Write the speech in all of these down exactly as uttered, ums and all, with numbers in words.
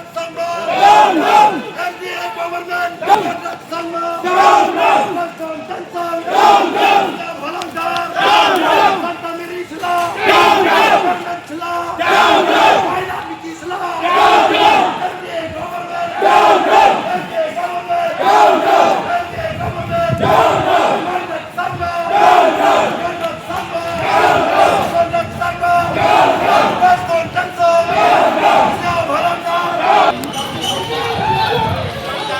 Conrad Sangma. Down, down. M D A government. Down. Conrad Sangma. Down, down. Prestone Tynsong. Down, down. Sniawbhalang Dhar. Down, down. Santa Mary Shylla. Down, down. Bernard Shylla. Down, down. Wailadmiki Shylla. Down, down. M D A government. Down, down. M D A government. Down, down. M D A government. Down, down. Conrad Sangma. Down, down. Conrad Sangma. Down, down. Conrad Sangma. Down, down. Prestone Tynsong. Down, down. Sniawbhalang Dhar. Down, down.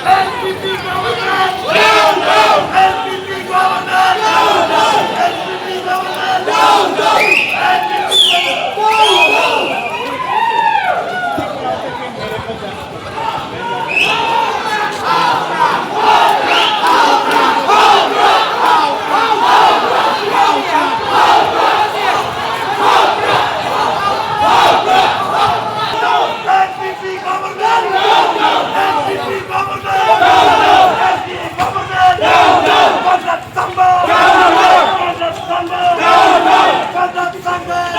N P P government! Down, down! N P P government! Down, down! N P P government! Down, down! N P P government! Down, down! N P P government! N P P government! N P A government! Conrad Sangma! Conrad Sangma! Conrad Sangma!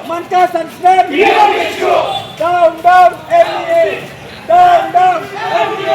Mankas and Snap. Down, down, M D A. Down, down, M D A.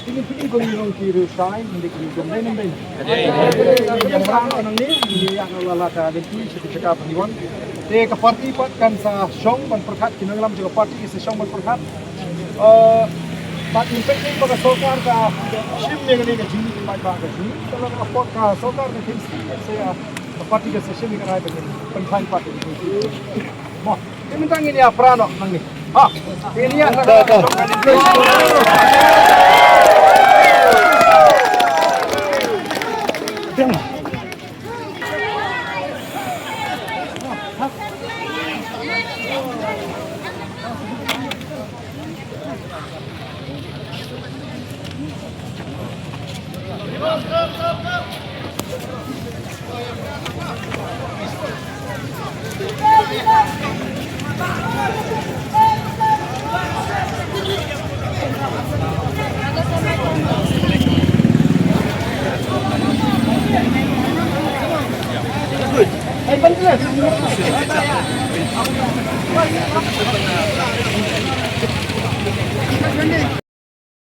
Ki nongpyni ba ngi long ki riewshai, ngi dei ki riewjong dei nongdei. Ngi ïa ngi ïa ngi la la ka lynti sha ka jaka ba ngi wan. Te ka party pat kan sa shong ban pyrkhat, ki nongïalam jong ka party ki sa shong ban pyrkhat. Eh, pat ngin peit ba ka sorkar ka shim ïa kane ka jingmut paidbah ka jong ngi. Te la ka pyrkhat ka sorkar ka kynti sa ïa ka party ka sa shim ïa ka rai ba ngin pynphai pat ïa ka jingmut. Mo. Te mynta ngin ïa pra noh nangne. Ha. Te ngin ïa pra noh.